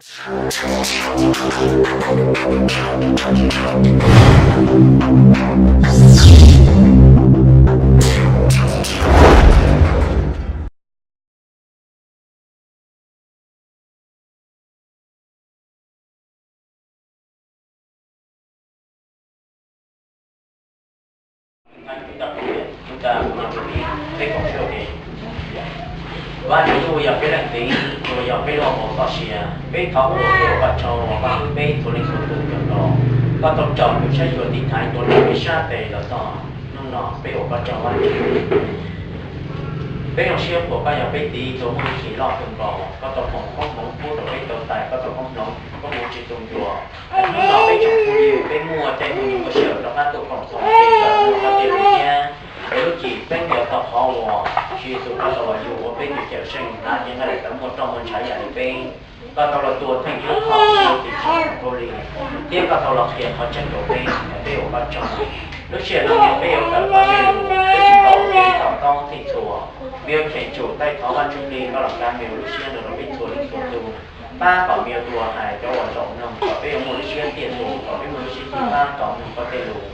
Peb koom siab ua ke. Vaj Tswv uas yog peb leej txiv, uas yog peb lub hauv paus txoj sia, peb thov ua peb ua Vaj Tswv uas Vaj Tswv peb txhua leej txhua tus cov nkaus, koj tau tsom tus saib xyuas tiv thaiv tuav nrog peb sab tes los txog hnub no, peb ua Vaj Tswv Vaj Tswv. Peb zoo siab qhuas koj yog peb txiv tus muaj hwj chim loj kawg nkaus, koj tau foom koob hmoov pub rau peb tau tais, koj tau koob hmoov, koob hmoov tsis tu ncua. Hnub no peb tsoom phooj ywg peb muaj caij muaj nyoog muaj sij hawm rov qab tuaj koom txog kev kawm nrog koj tej lus thiab, peb lub cim peb yuav tau qhov uas Tswv Yexus koj tau los yug ua peb tus cawm seej, hnav cev nqaij daim tawv muaj roj muaj ntshav yam li peb. Koj tau los tua theej tub rho peb lub txim txhaum rau koj li, thiab koj tau los qhia qhov tseeb rau peb, peb ua koj tsaug. Lub sij hawm no yog peb yuav kawm koj tej lus, peb tsis tau ua peb txoj koob txhij txhua, peb yuav cheem tsum taij thov Vaj Tswv Nplij koj los kav me lub siab rau peb txhua leej txhua tus, pab kom me tus uas hais cov uas zaum mloog kom peb yuav muaj lub siab tiaj tus, kom peb muaj lub siab hlub pab kom mloog koj tej lus.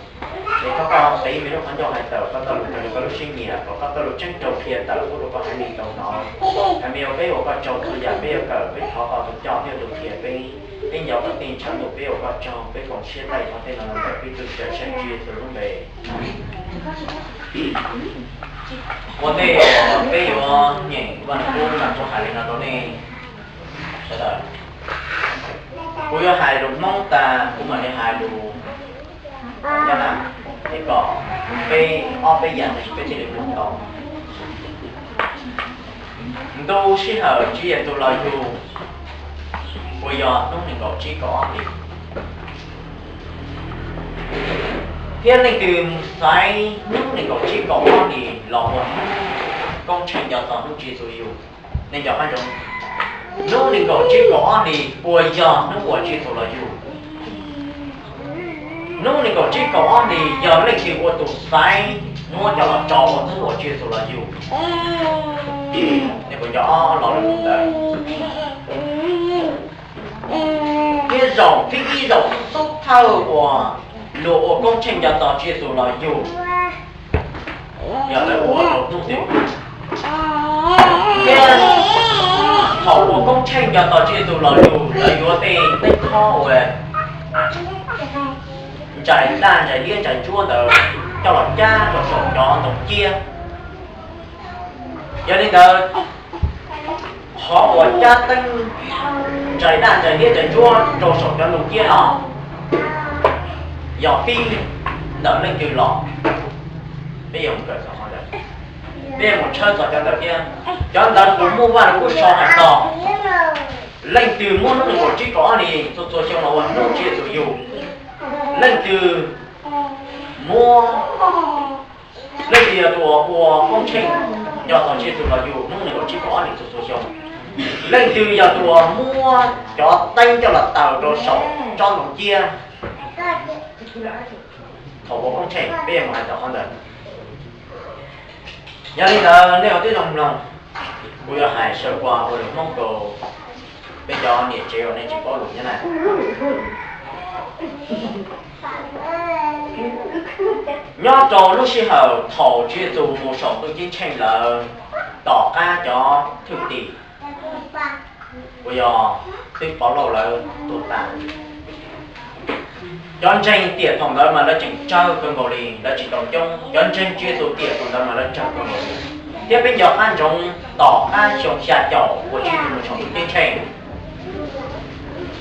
Es thov koj qiv me lub qhov ncauj hais tawm koj txoj lus raws li koj lub siab nyiam, kom koj txoj lus tseeb rau qhia tawm pub rau koj haiv neeg tau hnov. Hais me ua peb ua koj tsaug txhua yam peb yuav kawm, peb thov koj tus coj thiab tus qhia peb, peb nco koj tej ntshaw ntuj peb ua koj tsaug, peb koom siab taij thov tej no los ntawm peb tus cawm seej Tswv Yexus lub npe. Ua ntej uas peb yuav nyeem Vaj Lug Kub mas kuv hais li no rau nej sawv daws. Kuv yuav hais lus Hmoob tas kuv mam li hais lus Nyab Laj, es kom peb ob peb yam ntawd peb thiaj li mloog tau. Ntu sij hawm Tswv Yexus los yug puas yog hnub nees nkaum tsib kaum ob hlis? Thiab leej twg mus xaiv hnub nees nkaum tsib kaum ob hlis los ua hnub koob tsheej nco txog hnub Tswv Yexus yug? Nej nco qab ntsoov, hnub nees nkaum tsib kaum ob hlis puas yog hnub uas Tswv Yexus los yug? Hnub nees nkaum tsib kaum ob hlis yog leej twg ua tus xaiv muab cov los tso ua hnub uas Tswv Yexus los yug? Nej puas nco ob lo lus ntawd? Thiab zaum thib ib zaum xub thawj uas luag ua koob tsheej nco txog Tswv Yexus los yug yog lawv ua rau hnub twg? Thiab thaum ua koob tsheej nco txog Tswv Yexus los yug lawv yuav tej teeb thob uas ntsais daj ntsais liab ntsais ntsuab ntawd coj los cab rau saum cov ntoo ciab. Yog li ntawd, qhov uas cab teeb ntsais daj ntsais liab ntsais ntsuab rau saum cov ntoo ciab no yog pib ntawm leej twg los? Peb yuav mus kawm txog qhov ntawd, peb yuav mus tshawb txog cov ntawd thiab. Cov ntawd puas muaj Vaj Lug Kub sau hais txog leej twg muab hnub nees nkaum tsib kaum ob hlis txhua txhua xyoo los ua hnub Tswv Yexus yug? Leej twg muab, leej twg yog tus uas ua koob tsheej nco txog Tswv Yexus los yug hnub nees nkaum tsib kaum ob hlis txhua txhua xyoo? Leej twg yog tus uas muab cov teeb coj los taws rau saum tsob ntoo ciab thaum ua koob tsheej? Peb yuav mus hais txog qhov ntawd. Yog li ntawd nej ua tib zoo mloog, kuv yuav hais sawv qua ua lus Hmoob rau peb cov niam tsev uas nej tsis paub lus Nyab Laj. Nyob rau lub sij hawm thaum Tswv Yexus mus saum ntuj ceeb tsheej lawm, tom qab cov thwj tim uas yog tub Povlauj lawv tuag tas, cov ntseeg tiam thaum ntawd mas lawv tseem tsawg kawg nkaus li, lawv tsis tau coob. Cov ntseeg Tswv Yexus tiam thaum ntawd mas lawv tsawg kawg nkaus li. Thiab peb nco qab ntsoov tom qab xyoo xya caum uas Tswv Yexus mus saum ntuj ceeb tsheej,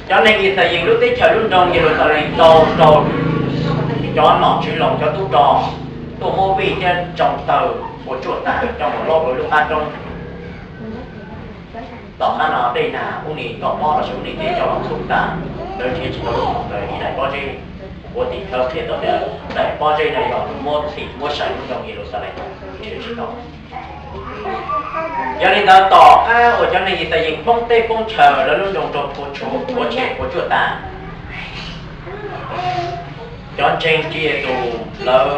cov neeg Yixalayees lub teb chaws lub nroog Yeluxalees tau raug cov nom tswv Loos cov tub rog tuaj muab vij thiab tsoo tawg puas tsuaj tas coj mus laub rau lub qab roob. Tom qab no dej nag ub ni kaum ob los sis ub ni thiaj coj los txhub tas, lawv nrhiav tsis tau lub moos ntawd ib daim pob zeb. Kuv tim khawv qhia tau tias daim pob zeb no yog muab txhim muab sai lub nroog Yeluxalees, nrhiav tsis tau. Yog li ntawd tom qab uas cov neeg Yixalayees poob teb poob chaw, lawv lub nroog raug phua tshuav, phua tshem, phua tsuaj tas, cov ntseeg Tswv Yexus lawv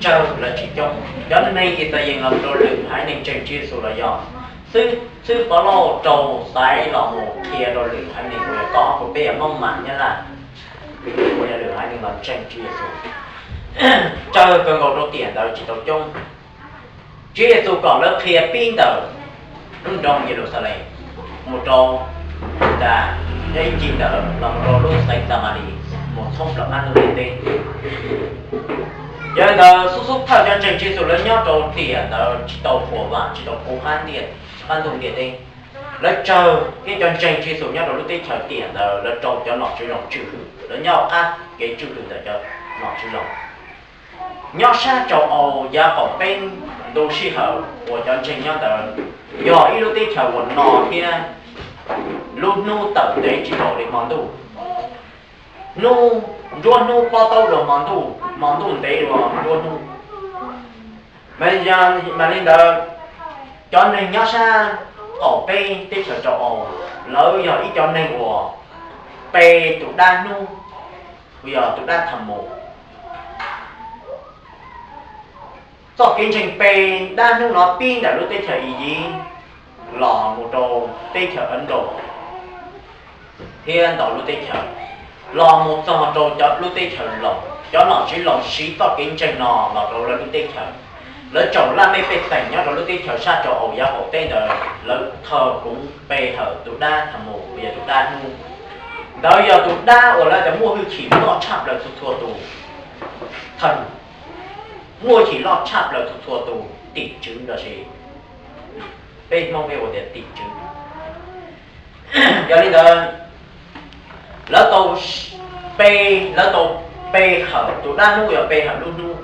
tsawg, lawv tsis coob. Cov neeg Yixalayees los rau lwm haiv neeg ntseeg Tswv Yexus los yog Xib hwb Pov Lauj rau xaiv los mus qhia rau lwm haiv neeg uas yog koj kuv peb yog Hmoob mas Nyab Laj, uas yog lwm haiv neeg los ntseeg Tswv Yexus, tsawg kawg nkaus rau tiam ntawd tsis tau coob. Tswv Yexus kom lawv qhia pib ntawm lub nroog Yeluxalees mus rau nram, nyob ib ncig ntawd los mus rau lub xeev Xamalis mus txhoob plaws qab ntuj ntiaj teb. Yog li ntawd xub xub thawj cov ntseeg Tswv Yexus lawv nyob rau tiam ntawd tsis tau puas vam, tsis tau puv qab ntiaj, qab ntuj ntiaj teb. Lawv tsawg thiab cov ntseeg Tswv Yexus nyob rau lub teb chaws tiam ntawd lawv raug cov nom tswv zoov tswj hwm, lawv nyob qab kev tswj hwm ntawm cov nom tswv zoov. Nyob sab rau hauv yav qaum peb ntu sij hawm uas cov ntseeg nyob ntawd yog ib lub teb chaws uas no thiab lub hnub tawm ntev tsis npaum li hmo ntuj. Hnub, nruab hnub pob taub dua hmo ntuj, hmo ntuj ntev dua nruab hnub. Mas, mas li ntawd, cov neeg nyob sab qaum peb teb chaws rau hauv, lawv yog ib cov neeg uas pe tus dab hnub, uas yog tus dab Thamus. Txoj kev ntseeg pe dab hnub no pib ntawm lub teb chaws Iyiv los mus rau teb chaws Aws Nraus thiab ntau lub teb chaws, los mus txog rau cov lub teb chaws Loos. Cov nom tswv Loos siv txoj kev ntseeg no los rau lawv lub teb chaws. Lawv tsaum laj mej pej xeem nyob rau lub teb chaws sab rau hauv yav qaum teb ntawd, lawv thawj kuv pe hawm tus dab Thamus uas yog tus dab hnub. Ntawd yog tus dab uas lawv tias muaj hwj chim loj tshaj plaws txhua txhua tus, thawj muaj hwj chim loj tshaj plaws txhua txhua tus tim tswv lossis peb Hmoob peb ua tias tim tswv. Yog li ntawd, lawv tau pe, lawv tau pe hawm tus dab hnub, yog pe hawm lub hnub.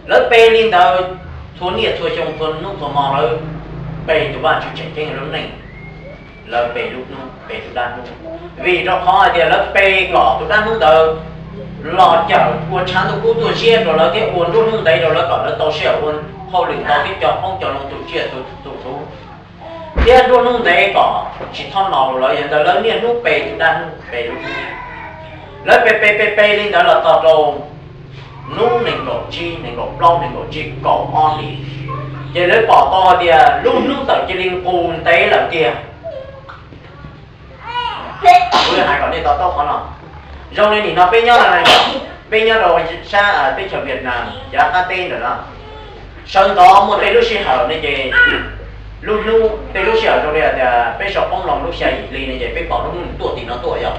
Lawv pe li ntawd txhua niaj txhua xyoo, txhua hnub txhua hmo lawv pe tus Vajtswv tseem ceeb lub neej, lawv pe lub hnub, pe tus dab hnub. Vim rau qhov hais tias lawv pe kom tus dab hnub ntawd los cawm ua tshav ntuj kub tuaj ziab rau lawv thiab ua nruab hnub ntev rau lawv kom lawv tau sij hawm ua hauj lwm ntau thiab co qoob co loo tus tsiaj tus txhu, thiab nruab hnub ntev kom tsis txhob no rau lawv. Yog ntawd lawv niaj hnub pe tus dab hnub, pe lub hnub. Lawv pe pe pe pe li ntawd los txog rau hnub nees nkaum tsib, nees nkaum plaub, nees nkaum tsib, kaum ob hlis, ces lawv pom tau hais tias lub hnub txawm cia li nqus ntev lawm tiag. Kuv hais kom nej to taub qhov no. Zoo li nim no peb nyob, peb nyob rau sab teb chaws Vietnam yav qab teb ntawm no, sawv ntxov muaj tej lub sij hawm ne ces lub hnub, tej lub sij hawm zoo li tias peb sau poob loo lub xya yim hli ne ces peb pom lub hnub nws tuaj tim no tuaj yom,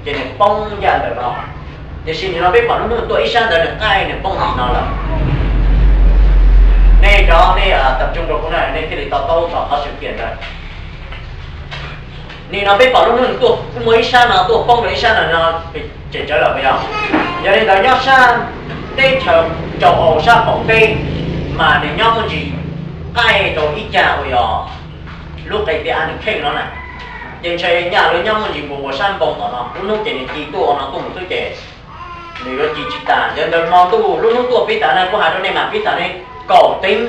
ces nws poob ncaj ntawm no. Tiam sis nim no peb pom lub hnub nws tuaj ib sab ntawd, nws qaij nws poob tim no lawm. Nej cov nej tab tsoos rau kuv na, nej thiaj li to taub txog qhov xwm tiam ntawd. Nim no peb pom lub hnub nws tuaj muaj ib sab no tuaj poob rau ib sab no, tseem tsawv lawm puas yog? Yog li ntawd nyob sab teb chaws rau hauv sab qaum teb mas nws nyob muaj ntsis qaij rau ib cag uas yog lub qe tiaj av nws kheej no na. Ces ntshe nyaj lawv nyob muaj ntsis nkaus ua sab npoo tom no, lub hnub ces nws ci tuaj ua no tuaj mus xwb ces nws yuav ci tsis tas. Yog ntawd hmo ntuj lub hnub tuaj pib tas na, kuv hais rau nej mas pib tas ne, kaum teev.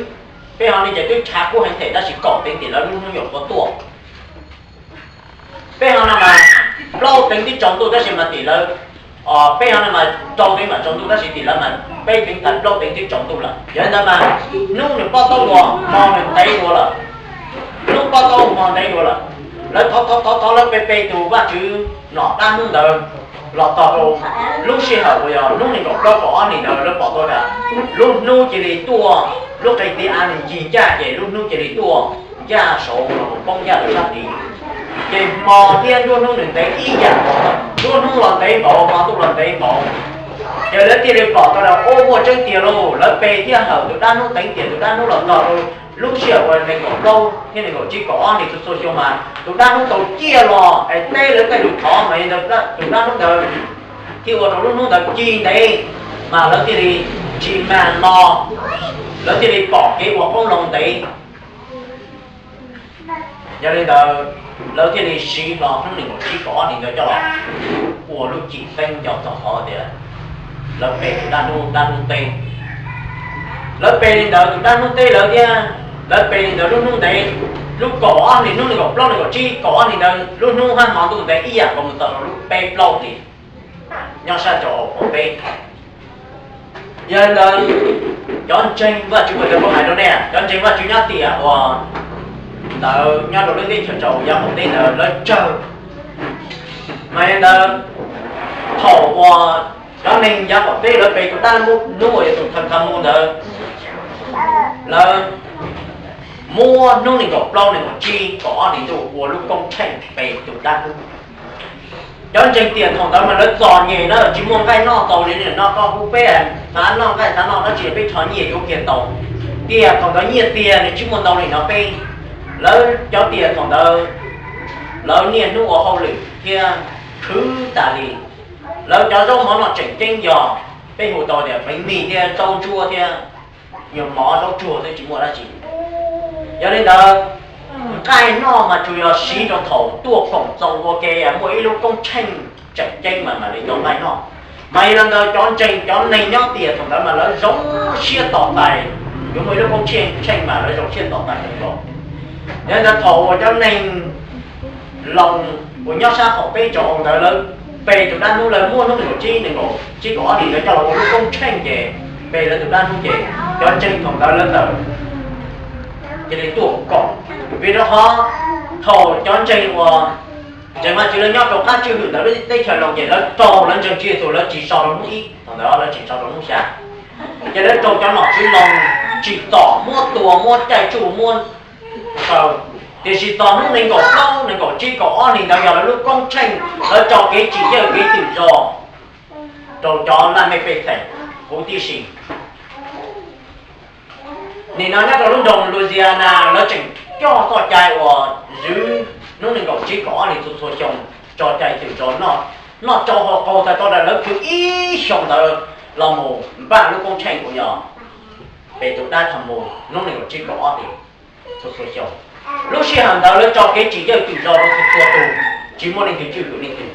Peb ho ne ces twb tshav kub heev thiab tab sis kaum teev tim lawv lub hnub nyuam qhuav tuaj. Peb ho no mas plaub teev twb tsaus ntuj tab sis mas tim lawv, peb ho no mas rau teev mam tsaus ntuj tab sis tim lawv mas peb teev tas plaub teev twb tsaus ntuj lawm. Yog li ntawd mas hnub nws pob taub dua, hmo nws ntev dua lawm. Hnub pob taub hmo ntev dua lawm. Lawv thov thov thov thov lawv pe pe tus Vajtswv nom dab hnub ntawd los txog rau lub sij hawm uas yog hnub nees nkaum plaub kaum ob hlis ntawd lawv pom tau tias lub hnub cia li tuaj, lub qe tiaj av nws ncig ncaj ces lub hnub cia li tuaj ncaj saud los poob ncaj rau sab tid. Ces hmo thiab nruab hnub nws ntev ib yam nkaus, nruab hnub los ntev npaum, hmo ntuj los ntev npaum. Ces lawv thiaj li pom tau tias ua muaj tseeb tiag lauj. Lawv pe thiab hawm tus dab hnub teev tiam tus dab hnub los txog rau lub sij hawm uas nees nkaum plaub thiab nees nkaum tsib kaum ob hlis txhua txhua xyoo mas tus dab hnub tau ciaj los es teb lawv tej lus thov mas li ntawd tus dab hnub ntawd thiaj ua rau lub hnub ntawd ci ntev, mas lawv thiaj li tsis mag no, lawv thiaj li pom kev ua qoob loo ntev. Yog li ntawd, lawv thiaj li siv hlo hnub nees nkaum tsib kaum ob hlis ntawd coj los ua lub cim xeeb nco txog qhov tias lawv pe tus dab hnub, dab hnub teb. Lawv pe li ntawd tus dab hnub teb lawv thiab, lawv pe li ntawd lub hnub ntev, lub kaum ob hlis, hnub nees nkaum plaub, nees nkaum tsib, kaum ob hlis ntawd lub hnub hab hmo ntuj ntev ib yam nkaus mus txog rau lub peb plaub hlis nyob sab rau hauv qaum teb. Yog li ntawd, cov ntseeg Vajtswv, kuv hais rau nej, cov ntseeg Vajtswv nyob tiam uas ntawd nyob rau lub teb chaws tsaus yav qaum teb ntawd lawv tsawg. Mas li ntawd, thaum uas cov neeg yav qaum teb lawv pe tus dab hnub uas yog tus Thav Thav Mus ntawd, lawv muab hnub nees nkaum plaub nees nkaum tsib kaum ob hlis ntuj ua lub koob tsheej pe tus dab hnub. Cov ntseeg tiam thaum ntawd mas lawv txom nyem na, tsis muaj nqaij noj tau li no, koj kuv peb txhav noj nqaij txhav noj dab tsi peb rho nyiaj yuav kiag tau. Tiam thaum ntawd nyiaj tiag nws tsis muaj ntau li no peb, lawv cov tiam thaum ntawd lawv niaj hnub ua hauj lwm thiab khwv tas li. Lawv cov zaub mov noj tseem ceeb yog peb hu tau tias peev mis thiab zaub ntsuab thiab nyuag mov zaub tsuag twb tsis muaj dab tsi. Yog li ntawd, nqaij noj mas tsuas yog siv rau thaum tuaj koom txoos ua ke muaj ib lub koob tsheej tseem ceeb mas mam li tau nqaij noj. Mas yog li ntawd cov ntseeg cov neeg nyob tiam thaum ntawd mas lawv zoo siab tos tais, yuav muaj ib lub koob tsheej mas lawv zoo siab tos tais kawg nkaus. Yog li ntawd thaum uas cov neeg Loos uas nyob sab qaum peb tsoom ntawd lawv pe tus dab hnub, lawv muab hnub nees nkaum tsib, nees nkaum tsib kaum ob hlis ntawd coj los ua lub koob tsheej ces pe lawv tus dab hnub ces cov ntseeg thaum ntawd lawv txawm cia li tuaj koom. Vim rau qhov thaum cov ntseeg uas ntseeg Vajtswv lawv nyob rau qab tswj hwm ntawm lub teb chaws Loos ces lawv raug lawv ntseeg Tswv Yexus lawv tsis so rau hnub ib, thaum ntawd lawv tseem so rau hnub xya. Ces lawv raug cov nom tswv Loos tsim txom muab tua muab caij tsuj muab kaw. Tiam sis txog hnub nees nkaum plaub nees nkaum tsib kaum ob hlis ntawd yog lawv lub koob tsheej, lawv tso kev tsim yawj kev twm zos rau cov laj mej pej xeem huv tib si. Nim no nyob rau lub nroog Louisiana lawv tseem coj txoj cai uas zwm hnub nees nkaum tsib kaum ob hlis txhua txhua xyoo tso cai twm zos noj, noj tsau haus qaug txais tau lawv khwv ib xyoos ntawd los mus npaj lub koob tsheej uas yog pe tus dab Thav Mus hnub nees nkaum tsib kaum ob hlis txhua txhua xyoo. Lub sij hawm ntawd lawv tso kev tsim yawj twm zos rau txhua txhua tus, tsis muaj leej twg tswj hwm leej twg.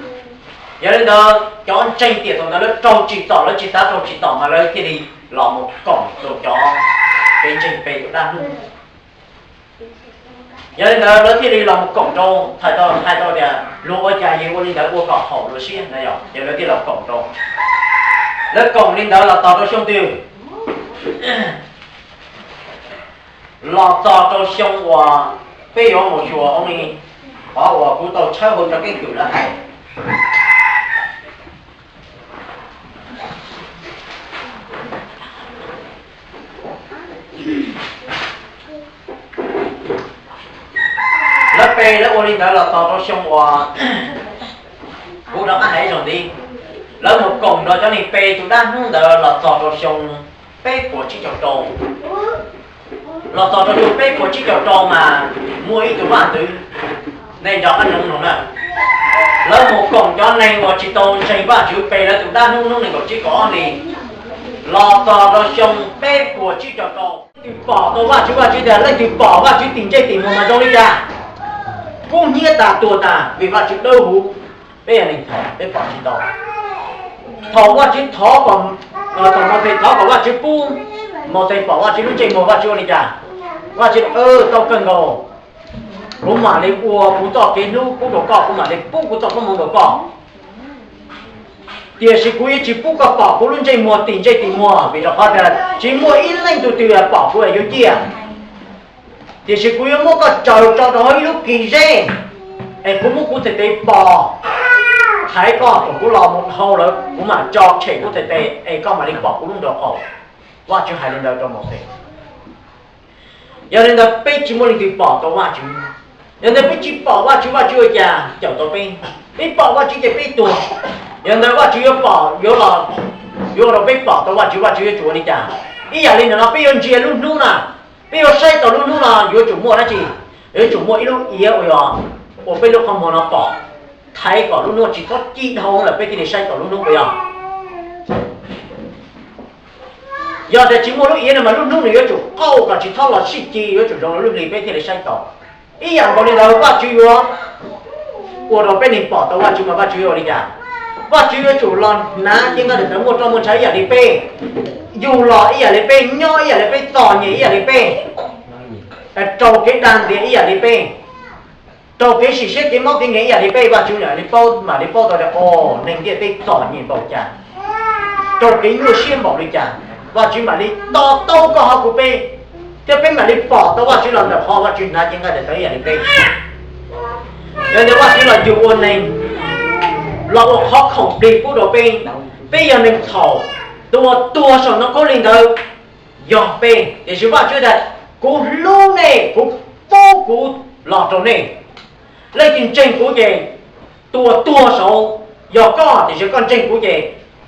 Yog li ntawd cov ntseeg tiam thaum ntawd lawv raug tsim txom, lawv tsis xav raug tsim txom mas lawv thiaj li los mus koom rau cov kev ntseeg pe tus dab hnub. Yog li ntawd lawv thiaj li los mus koom rau, hais tau tias luag ua cas yus ua li ntawd ua kom haum luag siab na yom, ces lawv thiaj los koom rau. Lawv koom li ntawd los txog rau xyoo twg? Los txog rau xyoo uas peb yuav mus xyuas ua li qhov uas kuv tau tshawb hauv cov keeb kwm lawv hais. Lawv pe lawv ua li ntawd los txog rau xyoo uas kuv rov qab hais ib zaug ntxiv, lawv mus koom nrog cov neeg pe tus dab hnub ntawd los txog rau xyoo peb puas tsib caug rau. Los txog rau xyoo peb puas tsib caug rau mas muaj ib tug vaj ntxwv, nej nco qab noog no na, lawv mus koom cov neeg uas tsis tau ntseeg Vajtswv pe lawv tus dab hnub hnub nees nkaum tsib kaum ob hlis los txog rau xyoo peb puas tsib caug rau. Leej twg pom tau Vajtswv, Vajtswv tias leej twg pom Vajtswv tim ntsej tim muag mas zoo li cas? Kub hnyiab tas tuag tas vim Vajtswv dawb huv. Peb yog neeg pom, peb pom tsis tau. Thaum Vajtswv thov kom, thaum Mauxes thov kom Vajtswv pub, Mauxes pom Vajtswv lub ntsej muag, Vajtswv ua li cas? Vajtswv, tau kawg nkaus, kuv mam li ua kuv txoj kev hlub pub rau koj, kuv mam li pub kuv txoj koob hmoov rau koj. Tiam sis kuv yuav tsis pub koj pom kuv lub ntsej muag tim ntsej tim muag, vim rau qhov tias tsis muaj ib leej tug twg pom kuv yuav ciaj. Tiam sis kuv yuav muab koj tsaws tso rau hauv ib lub kis zeb, es kuv muab kuv txhais tes pos thaiv koj kom kuv los mus dhau lawm, kuv mam tso tshem kuv txhais tes es koj mam li pom kuv lub nraub qaum. Vajtswv hais li ntawd rau Mauxes. Yog li ntawd peb tsis muaj leej twg pom tau Vajtswv. Yog ntawd peb tsis pom Vajtswv, Vajtswv ua cas caum tau peb? Peb pom Vajtswv ces peb tuag. Yog ntawd Vajtswv yuav pom, yuav los, yuav ua rau peb pom tau Vajtswv, Vajtswv yuav tsum ua li cas? Ib yam li ntawm no peb yuav ntsia lub hnub na, peb yuav saib tau lub hnub no yuav tsum muaj dab tsi? Yuav tsum muaj ib lub iav uas yog ua peb lub qhov muag no pom, thaiv kom lub hnub tsis txhob ci dhau lawm peb thiaj li saib tau lub hnub puas yog? Yog tias tsis muaj lub iav no mas lub hnub nws yuav tsum qauj kom tsis txhob los sib ci, yuav tsum zoo li lub hli peb thiaj li saib tau. Ib yam nkaus li ntawd Vajtswv yuav ua rau peb neeg pom tau Vajtswv mas Vajtswv yuav ua li cas? Vajtswv yuav tsum los hnav cev nqaij rau ntawd muaj roj muaj ntsha ib yam li peb, yug los ib yam li peb, nyob ib yam li peb, txom nyem ib yam li peb, raug kev dag ntxias ib yam li peb, raug kev sim siab kev mob kev nkeeg ib yam li peb, Vajtswv mam li paub, mam li paub tau tias, o, neeg ntiaj teb txom nyem npaum cas, raug kev nyuaj siab npaum li cas, Vajtswv mam li to taub koj hauv kuv peb. thiab peb mam li pom tau Vajtswv los ntawm qhov Vajtswv hnav cev nqaij daim tawv ib yam li peb. Yog li ntawd Vajtswv los yug ua neeg, los ua qhov khoom plig pub rau peb. Peb yog neeg txhaum, tus uas tuag saum ntoo khaub lig ntawd yog peb, tiam sis Vajtswv tias, kuv hlub nej, kuv pub kuv los rau nej. Leej twg ntseeg kuv ces tus uas tuag saud yog koj, tiam sis koj ntseeg kuv ces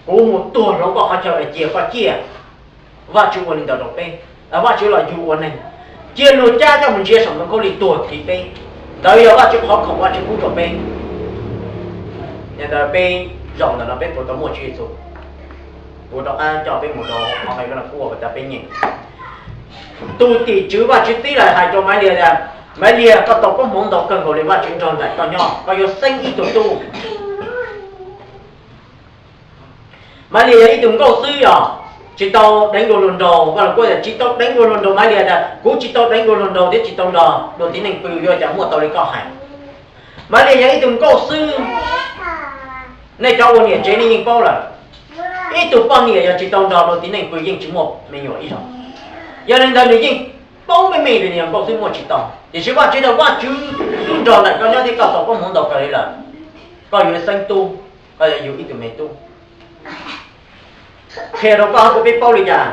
kuv mus tuag hloov koj qhov chaw es cia koj ciaj. Vajtswv ua li ntawd rau peb, Vajtswv los yug ua neeg, cia luag cab coj mus ntsia saum ntoo khaub lig tuag thib peb. Ntawd yog Vajtswv qhov khoom Vajtswv pub rau peb. Yog ntawd peb zaum ntawm no peb puas tau muaj Tswv Yexus? Puas rov qab coj peb mus rau qhov nqe kuj ua tas peb nyeem. Tus tim tswv Vajtswv tib lawm hais rau Maiv Liag tias, Maiv Liag, koj tau koob hmoov ntau kawg nkaus li, Vajtswv nrog nraim koj nyob, koj yuav xeeb ib tug tub. Maiv Liag yog ib tug nkauj xwb yog tsis tau deev dua hluas nraug, Vaj Lug Kub tias tsis tau deev dua hluas nraug. Maiv Liag tias kuv tsis tau deev dua hluas nraug thiab tsis tau nrog dua txiv neej pw, yuav cas muaj tau li koj hais. Maiv Liag yog ib tug nkauj xwb, nej cov ua niam tsev nej yeej paub lawm. Ib tug poj niam yog tsis tau nrog dua txiv neej pw yeej tsis muaj me nyuam ib zaug. Yog li ntawd nws yeej paub meej meej tias nws yog nkauj xwb muaj tsis tau, tiam sis Vajtswv tias Vajtswv nrog nraim koj nyob thiab koj tau koob hmoov ntau kawg li lawm, koj yuav xeeb tub, koj yuav yug ib tug me tub. Qhia rau koj kuv peb paub li cas?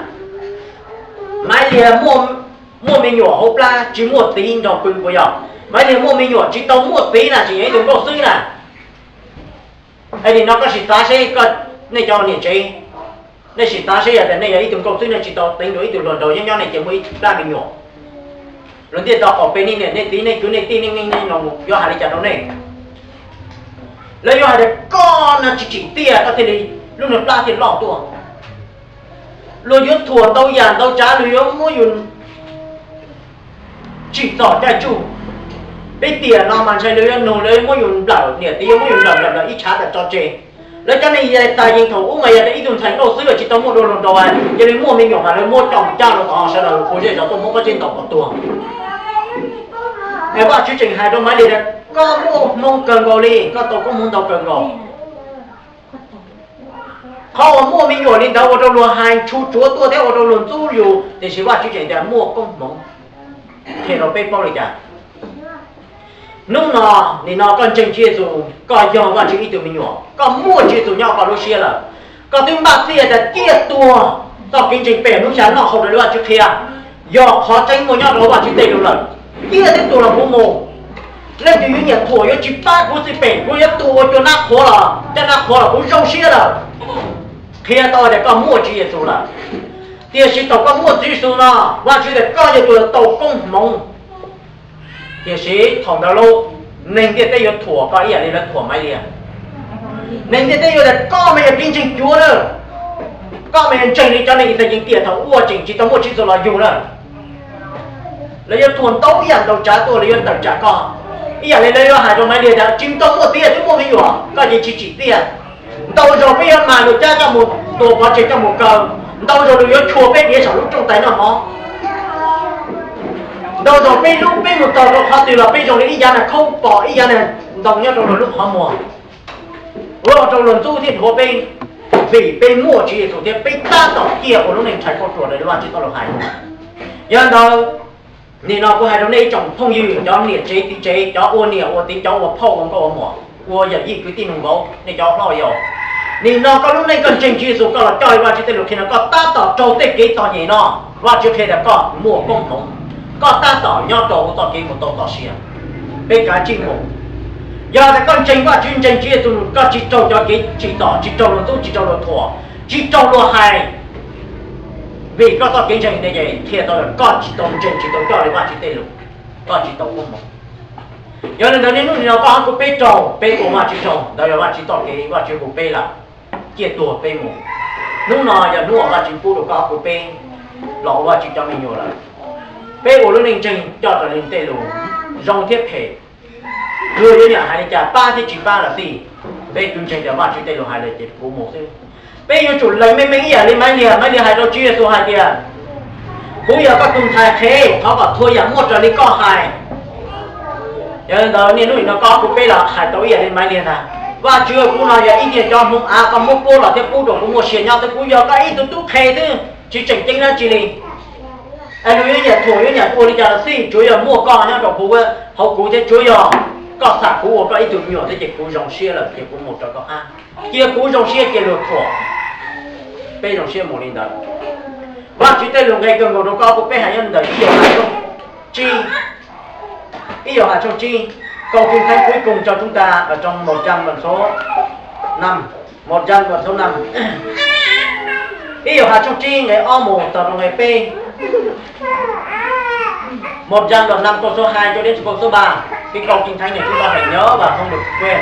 Maiv Liag muaj me nyuam hauv plab tsis muaj txiv nrog pw puas yog? Maiv Liag muaj me nyuam tsis tau muaj txiv na, tseem yog ib tug nkauj xwb na. Es nim no koj sim xav seb, nej cov niam tsev, nej sim xav seb yog tias nej yog ib tug nkauj xwb nej tsis tau deev dua ib tug hluas nraug nyob nyob nej cia muaj ib plab me nyuam, luag ntiaj teb qaum pem nej niam nej txiv nej kwv nej tij nej neej nej nus yuav hais li cas rau nej? Lawv yuav hais tias koj no tsis tsim txiaj koj thiaj li lub niag plab thiaj loj tuaj. Luag yuav thuam ntau yam ntau tsav, luag yuav muab yus tsim txom caij tsuj. Peb tiam no mas ntshai luag yuav nug, lawv yuav muab yus nplawm, niam txiv yuav muab yus nplawm nplawm nplawm ib tshav tawm tso tseg. Lawv cov neeg Yexus yeej thaum ub mas yog tias ib tug ntxhais nkauj xwb tsis tau muaj dua hluas nraug, cia li muaj me nyuam mas lawv muab coj mus cab rau tom hav sawv daws pw zej zos tuaj muab pob zeb ntaus kom tuag. Es Vajtswv tseem hais rau Maiv Liag tias koj muaj hmoo kawg nkaus li, koj tau koob hmoov ntau kawg nkaus. Qhov uas muaj me nyuam li ntawd ua rau luag hais ntshua tsuav tuaj thiab ua rau luag ntxub yus, tiam sis Vajtswv tseem tias muaj koob hmoov. Qhia rau peb paub li cas? Hnub no, nim no koj ntseeg Tswv Yexus, koj yog Vajtswv ib tug me nyuam, koj muaj Tswv Yexus nyob koj lub siab lawm. Koj twb npaj txhij tias ciaj tuag, txoj kev ntseeg pem hnub xya noj haus raws li Vajtswv qhia, yog qhov tseeb muaj nyob rau Vajtswv tej lus lawm. Ciaj twb tuag los kuv mus. Leej twg yuav nyiam thuam yuav tsis pab kuv xwb pem, kuv yuav tuag ua cua nab qhuav los caj nab qhuav los kuv zoo siab lawm. Qhia tau tias koj muaj Tswv Yexus lawm. Tiam sis thaum koj muaj Tswv Yexus no, Vajtswv tias koj yuav tsum tau koob hmoov. Tiam sis thaum ntawd lauj, neeg ntiaj teb yuav thuam koj ib yam li lawv thuam Maiv Liag. Neeg ntiaj teb yuav tias koj mas yog kev ntseeg cuav na, koj mas yog ntseeg li cov neeg Yixalayees tiam thaum ub tseem tsis tau muaj Tswv Yexus los yug na. Lawv yuav thuam ntau ib yam ntau tsav tuaj, lawv yuav tawm tsam koj. Ib yam li lawv yuav hais rau Maiv Liag tias tsis tau muaj txiv twb muaj me nyuam, koj ces tsis tsim txiaj. Ntau zaus peb yuav mag luag cab coj mus tua pov tseg coj mus kaw, ntau zaus luag yuav tshua peb diav saum lub rooj tais noj mov. Ntau zaus peb lub peb mus txog rau qhov twg los peb zoo li ib yav nag khaub pom ib yav nag ntoo nyob rau luag lub qhov muag, ua rau luag ntxub thiab dhuav peb, vim peb muaj Tswv Yexus thiab peb tab tom ciaj ua lub neej ntshai kauj ruam raws li Vajtswv txoj lus hais. Yog li ntawd, nim no kuv hais rau nej ib tsoom phooj ywg, cov niam tsev txiv tsev, cov ua niam ua txiv, cov ua phauj ua nkauj ua muam, ua yawm yij kwv tij neej vauv, nej cov hlob yau, nim no koj lub neej koj ntseeg Tswv Yexus, koj los coj li Vajtswv tej lus qhia no, koj tab tom raug tej kev txom nyem no, Vajtswv qhia tias koj muaj koob hmoov, koj tab tom nyob rau hauv txoj kev mus tau txoj sia. Peb kav tsij mus. Yog tias koj ntseeg Vajtswv, ntseeg Tswv Yexus, koj tsis raug cov kev tsim txom, tsis raug luag ntxub, tsis raug luag thuam, tsis raug luag hais, vim koj txoj kev ntseeg ne ces qhia tau tias koj tsis tau ntseeg, tsis tau coj li Vajtswv tej lus, koj tsis tau koob hmoov. Yog li ntawd niaj hnub nim no koj ob kuv peb raug, peb ua Vajtswv tsaug, ntawd yog Vajtswv txoj kev, Vajtswv hu peb lawm, ciaj tuag peb mus. Hnub no yog hnub uas Vajtswv pub rau koj ob kuv peb los ua Vajtswv cov me nyuam lawm. Peb ua lub neej ntseeg coj raws li tej lus zoo thiab phem, luag yuav niam hais li cas pab thiab tsis pab los xij, peb twb ntseeg tias Vajtswv tej lus hais lawm ces kuv mus xwb. Peb yuav tsum lees meej meej ib yam li Maiv Liag, Maiv Liag hais rau Tswv Yexus hais tias, kuv yog koj tus ntxhais qhev, thov kom txhua yam muaj raws li koj hais. Yog li ntawd niaj hnub nim no koj ob kuv peb los hais tau ib yam li Maiv Liag ntag. Vajtswv, kuv no yog ib tiag cov hmoov av koj muab puab los thiab pub rau kuv muaj sia nyob xwb, kuv yog koj ib tug tub qhe xwb, tsis tseem ceeb dab tsi li. Es luag yuav nyiam thuam yuav nyiam ua li cas los xij, tsuav yog muaj koj nyob rau kuv hauv kuv thiab tsuav yog koj xam kuv ua koj ib tug me nyuam thiab ces kuv zoo siab lawm ces kuv mus rau koj qab. Cia kuv zoo siab cia luag thuam, peb zoo siab mus li ntawd. Vajtswv tej lus nqe kawg nkaus rau koj kuv peb hais nyob ntawm ib Yauhas tshooj tsib, ib Yauhas tshooj tsib, câu kinh thánh cuối cùng cho chúng ta ở trong một trăm và số năm, một trăm và số năm. Ib Yauhas tshooj tsib nqe ob mus txog rau nqe peb. Một trăm và năm câu số hai cho đến câu số ba. Cái câu kinh thánh này chúng ta phải nhớ và không được quên.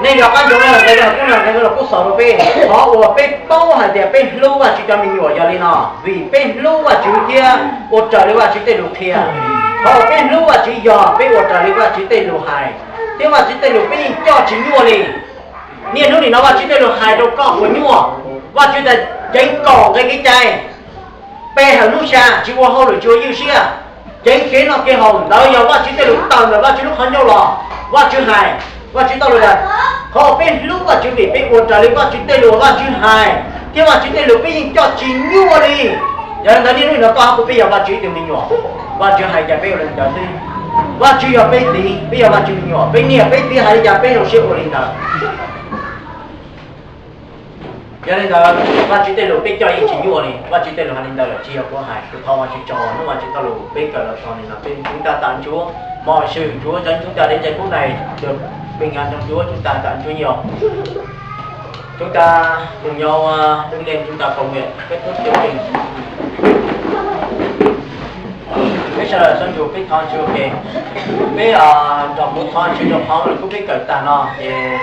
Nej nco qab ntsoov nqe kuv nqe los kuj xaus rau peb. Qhov uas peb paub hais tias peb hlub Vajtswv cov me nyuam yog li no, vim peb hlub Vajtswv thiab ua raws li Vajtswv tej lus qhia. Qhov uas peb hlub Vajtswv yog peb ua raws li Vajtswv tej lus hais, thiab Vajtswv tej lus peb yeej coj tsis nyuaj li. Niaj hnub nim no Vajtswv tej lus hais rau koj puas nyuaj? Vajtswv tias ceev kaum nqe kev cai, pe hawm hnub xya, tsis ua hauj lwm tsis ua ywj siab, ceev kev noj kev haus, ntawd yog Vajtswv tej lus tawm ntawm Vajtswv lub qhov ncauj los. Vajtswv hais, Vajtswv tau lus tias, qhov uas peb hlub Vajtswv vim peb ua raws li Vajtswv tej lus uas Vajtswv hais, thiab Vajtswv tej lus peb yeej coj tsis nyuaj li. Yog li ntawd niaj hnub no koj kuv peb yog Vajtswv ib tug me nyuam, Vajtswv hais cas peb ua li ntawd xwb. Vajtswv yog peb txiv, peb yog Vajtswv me nyuam, peb niam peb txiv hais li cas peb zoo siab ua li ntawd. Yog li ntawd, Vajtswv tej lus peb coj yeej tsis nyuaj li. Vajtswv tej lus hais li ntawd lawm, tsis yog kuv hais, kuv thov Vajtswv tso hnub Vajtswv txoj lus peb kawm los txog li no, peb, chúng ta tạm Chúa, mọi sự Chúa dẫn chúng ta đến giây phút này được bình an trong Chúa, chúng ta tạm Chúa nhiều. Chúng ta cùng nhau, ờ, đứng lên, chúng ta cầu nguyện kết thúc chương trình. Peb sawv daws soj ntsuam peb thov Vajtswv ua ke. Peb, ờ, nrog kuv thov Vajtswv rau qhov lus kuj peb kawm tag no ces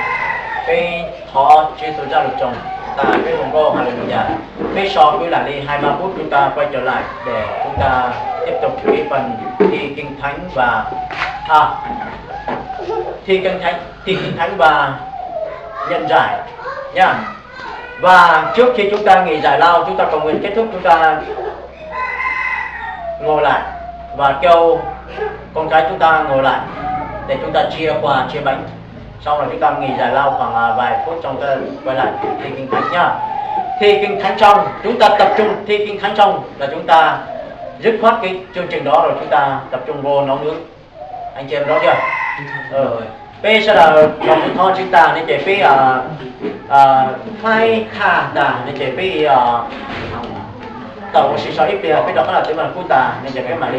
peb thov Tswv Yexus zaj lus tsoom tas peb ua nkauj Hallelujah. Peb so kwv lam li hai ba phút chúng ta quay trở lại để chúng ta tiếp tục cái phần thi Kinh Thánh và, à, thi Kinh Thánh, thi Kinh Thánh và nhận giải nha. Và trước khi chúng ta nghỉ giải lao, chúng ta cầu nguyện kết thúc, chúng ta ngồi lại và kêu con cái chúng ta ngồi lại để chúng ta chia quà, chia bánh. Xong rồi chúng ta nghỉ giải lao khoảng, à, vài phút, xong ta quay lại thi Kinh Thánh nhá. Thi Kinh Thánh xong, chúng ta tập trung thi Kinh Thánh xong là chúng ta dứt khoát cái chương trình đó rồi chúng ta tập trung vô nấu nướng. Anh chị em rõ chưa? Ờ, peb sawv daws los mus thov Tswv tag ne ces peb, à, à, faib thaj tag ne ces peb, à, tau ua si so ib pliag peb rov qab los txwv mas kuj tag ne ces peb mam li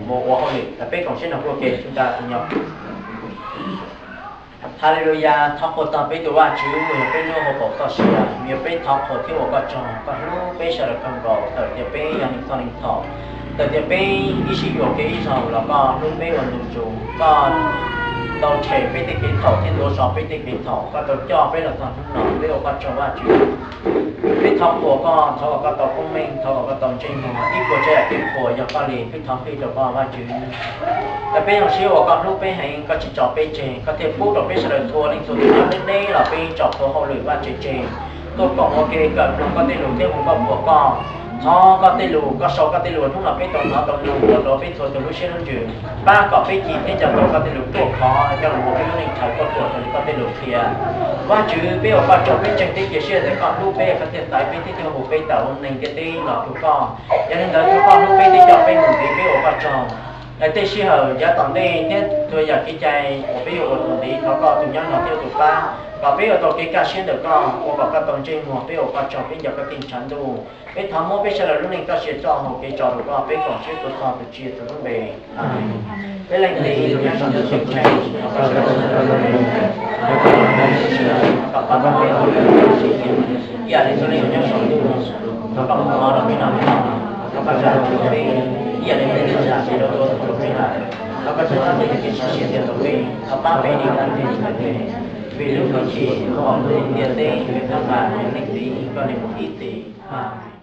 mus ua hauj lwm, peb koom siab nrog kuv ua ke, chúng ta cùng nhau. Hallelujah, thov qhuas txog peb tus Vajtswv uas yog peb lub hauv paus txoj sia, yog peb thov qhuas thiab ua koj tsaug, koj hlub peb sawv daws kawg nkaus, tawm tias peb yog neeg txoj neeg thaum, tawm tias peb ib sij yuam kev ib zaug los koj hlub peb ua ntu zus, koj tau tshem peb tej kev txhaum thiab ntxuav so peb tej kev txhaum, koj tau coj peb los txog hnub no, peb ua koj tsaug Vajtswv. Peb thov qhuas koj, thov kom koj tau koob meej, thov kom koj tau ntsej muag, ib puas tsav yam kev qhuas yog koj li, peb thov fij rau koj Vajtswv. Peb zoo siab uas koj hlub peb heev, koj tsis tso peb tseg, koj thiaj pub rau peb sawv daws txhua leej txhua tus nyob deb deb los peb tso plhuav hauj lwm vaj tsev tseg, tuaj koom ua ke kawm mloog koj tej lus thiab hu nkauj qhuas koj. Thov koj tej lus, koj sau koj tej lus hnub no peb tau hnov tau mloog los rau peb txhua tus lub siab lub ntsws, pab kom peb cim thiab nco ntsoov koj tej lus ruaj khov coj los ua peb lub neej chaw koj ruam raws li koj tej lus qhia. Vajtswv, peb ua koj tsaug, peb tseem ceeb cia siab tias koj hlub peb, koj thiaj txais peb thiab thiaj hu peb tawm hauv neeg ntiaj teb los rau koj. Yog li ntawd thov koj hlub peb thiab coj peb mus ntxiv, peb ua koj tsaug. Lawv tej sij hawm yav tom ntej thiab txhua yam kev cai uas peb yuav ua tus ntxiv, thov koj tus nyob no thiab tus pab kom peb ua tau kev kaj siab ntawm koj, ua kom koj tau ntsej muag, peb ua koj tsaug, peb nco koj tej tshav ntuj. Peb thov muab peb sawv daws lub neej txoj sia tso hauv kev tso rau koj, peb koom siab tuav txog tus Tswv Yexus lub npe. Peb leej txiv tus nyob saum ntuj ceeb tsheej, kom pab peb ua ib yam li tus neeg nyob saum ntuj, thov koj mus hnov rau peb no, thov koj zam txim rau peb ib yam li peb zam txim rau tus ua rau peb na, thov koj tso tag peb tej kev sim siab rau peb, thov pab peb dim tag peb tus kheej, vim lub hwj chim, hwj chim ntiaj teb, vim thaj mas, vim leej txiv koj li mus ib txhis. Amees.